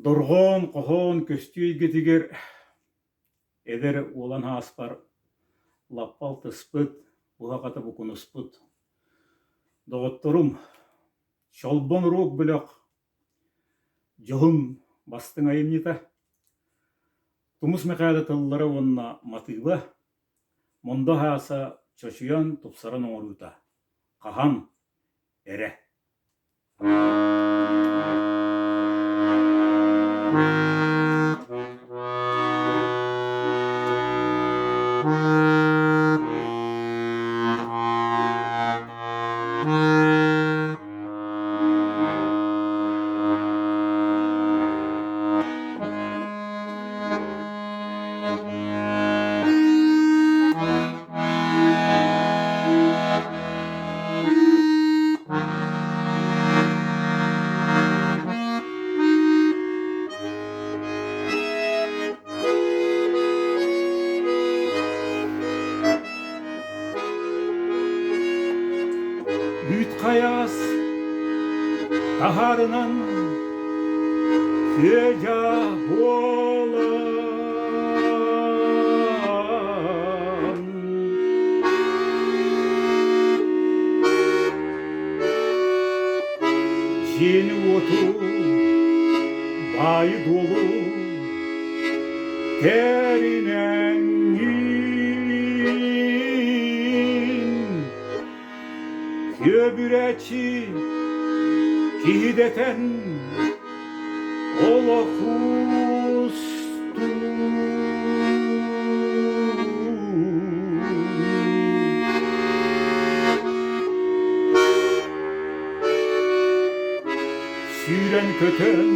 Дорҕоон, хоһоон көстүү эйгэтигэр эдэр уолан ааспар лаппа алтыспыт, буһа-хата букунуспут доҕотторум, Чолбон уруок бөлөх дьоһун бастыҥ айымньыта, Тумус Мэхээлэ тыллара уонна матыыба, Мондо Аһааса чочуйан, тупсаран оҥоруута хаһан эрэ. Үүт хайаас таһаарынан күө-дьаа буолан Дьиэни-уоту, баайы-дуолу тэринэҥҥин Күөбүрээччи киһи дэтэн олох устун Сүүрэн-көтөн,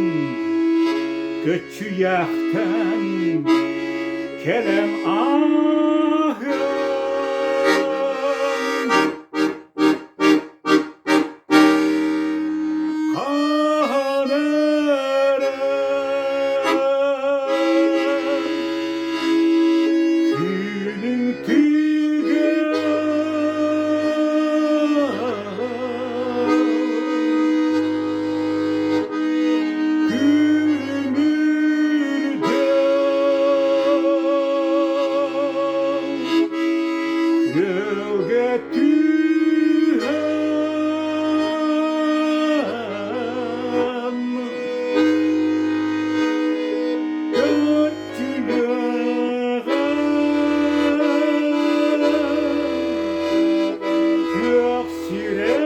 көччүйээхтэн кэлэн ааһыам. Хаһан эрэ күнүҥ түгэн Күрүмүрдэн күөлгэ түһэн Күөх сирэммэр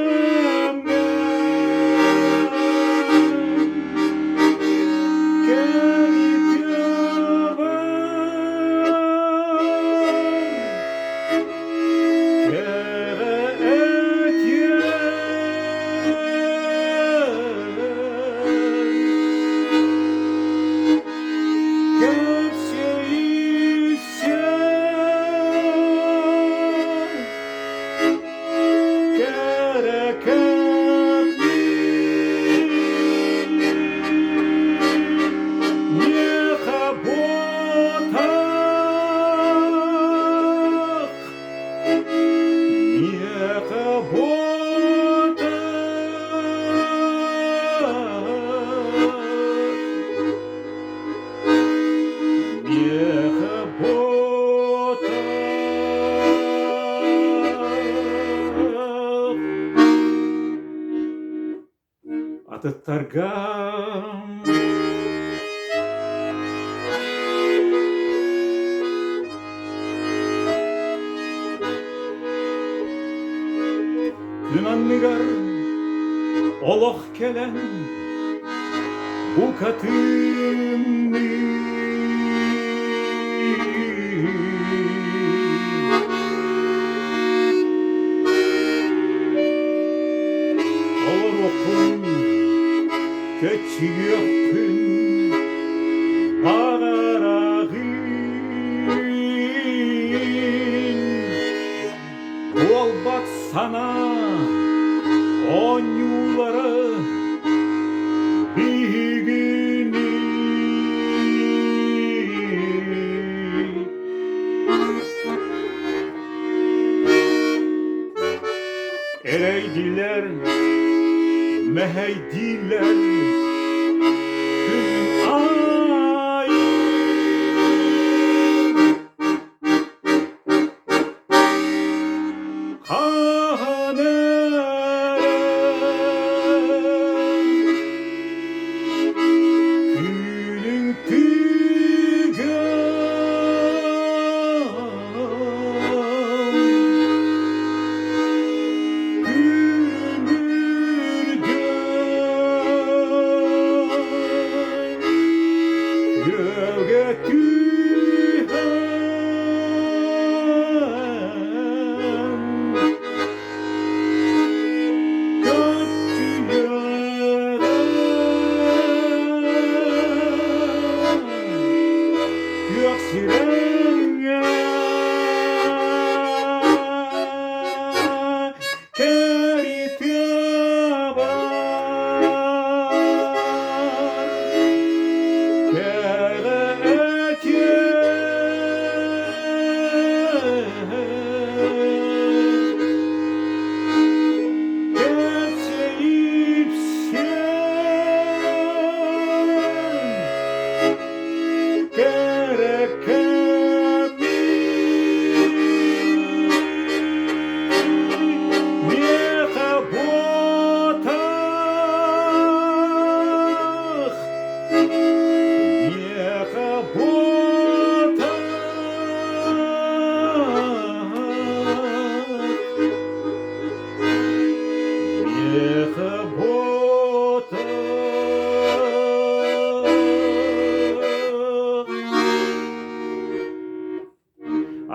Миэхэ буотах Атыттарга Күн анныгар олох кэлэн букатынныы Олоруоххун, көччүйүөххүн баҕараҕын Буолбат санаа оонньуулары биһигини Эрэйдилэр, мэһэйдиилэр күн.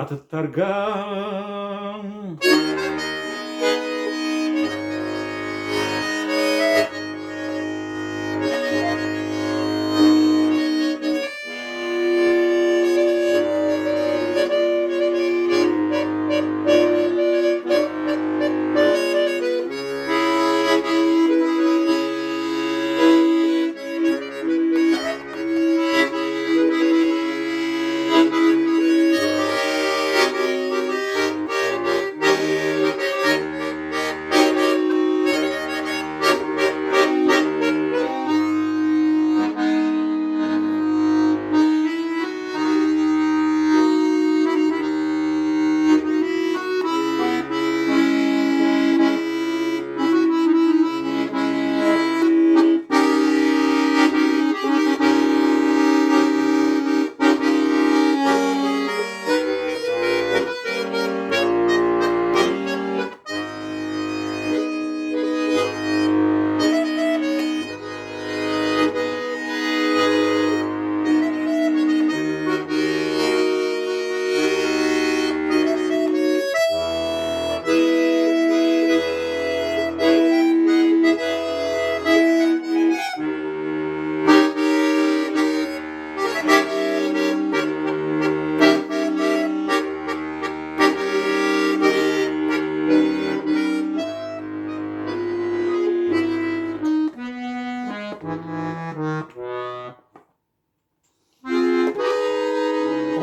Атыттарга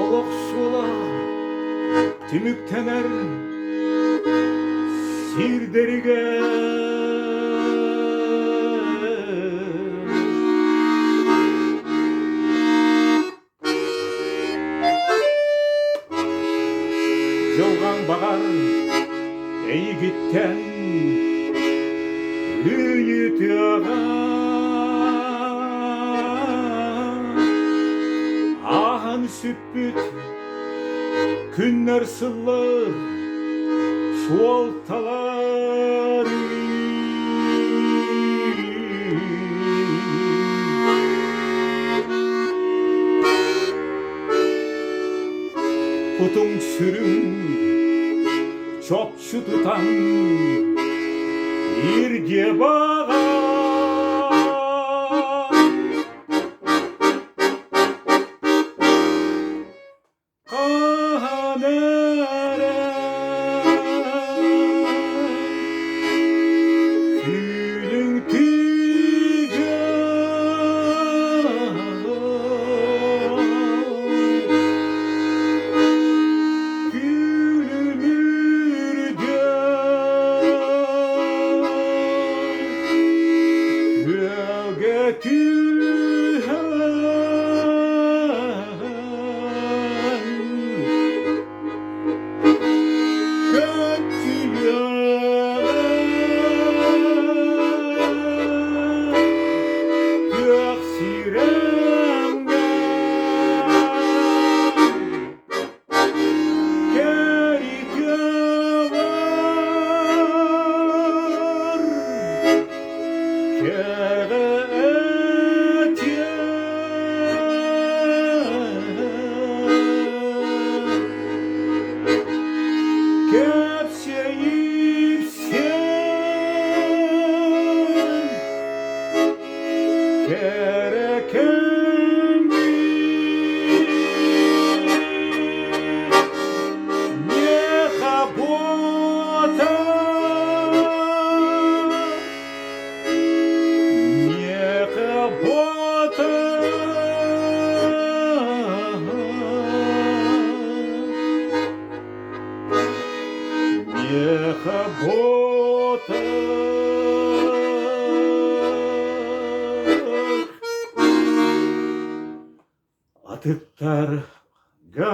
Олох суола түмүктэнэр сирдэригэр Дьылҕаҥ баҕар эйигиттэн ыйытыаҕа Ааһан сүппүт күннэр сыллар суолталар Кутуҥ сүрүн чопчу тутан иргэ баҕа Хаһан эрэ күнүҥ тыгар күлүмүрдэ күөлгэ түһэн Күөх сирэмҥэ кэритиэҕэр Атыттарга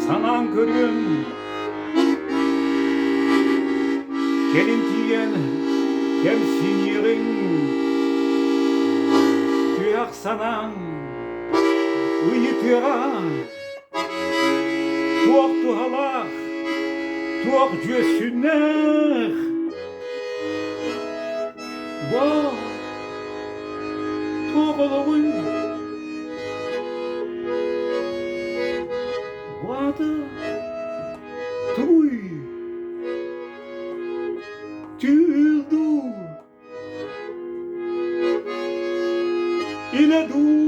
Санаан көрүөм, кэлин тиийэн кэмсиниэҕиҥ, түһэх санааҥ ыйытыаҕа, туох туһалаах, туох дьүөссүннээх Бу туох олоҕуй? Бу аата тугуй? Түүл дуу? Илэ дуу?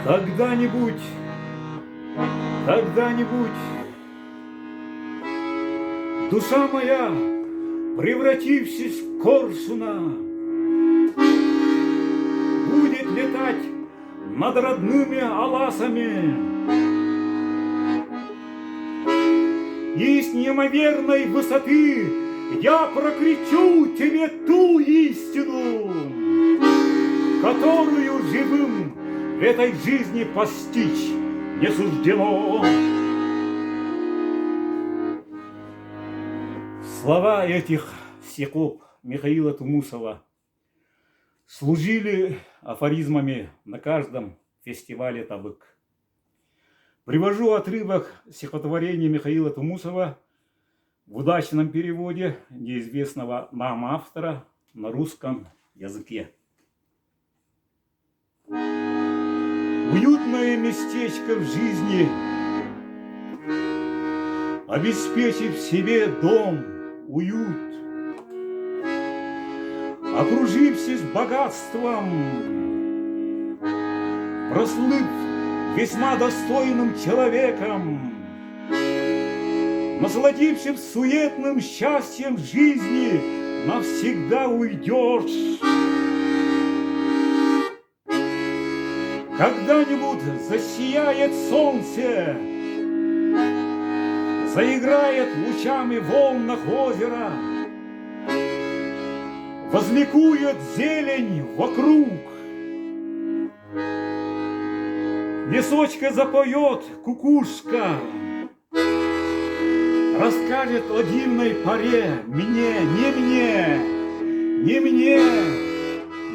Когда-нибудь, когда-нибудь душа моя, превратившись в коршуна, будет летать над родными аласами. И с неимоверной высоты я прокричу тебе ту истину, которую живым в этой жизни постичь не суждено. Слова этих стихов Михаила Тумусова служили афоризмами на каждом фестивале «Табык». Привожу отрывок стихотворения Михаила Тумусова в удачном переводе неизвестного нам автора на русском языке. Уютное местечко в жизни, обеспечив себе дом, уют, окружившись богатством, прослыв весьма достойным человеком, насладившись суетным счастьем жизни, навсегда уйдешь. Когда-нибудь засияет солнце, Заиграет лучами волнах озера, Возликует зелень вокруг. Лесочка запоет кукушка, Расскажет о дивной поре мне, не мне, не мне,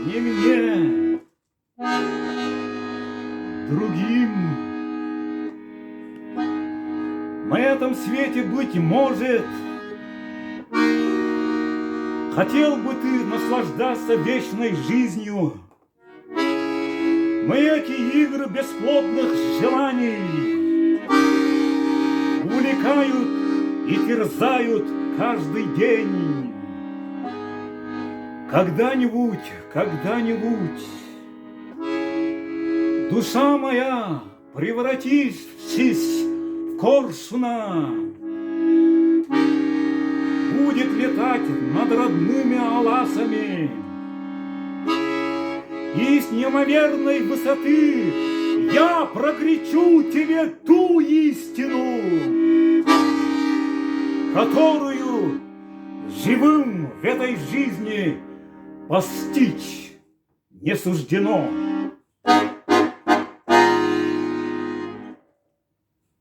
не мне, другим. На этом свете быть может, Хотел бы ты наслаждаться вечной жизнью, Но эти игры бесплодных желаний Увлекают и терзают каждый день. Когда-нибудь, когда-нибудь Душа моя, превратившись в коршуна, Будет летать над родными аласами И с неимоверной высоты я прокричу тебе ту истину, Которую живым в этой жизни постичь не суждено.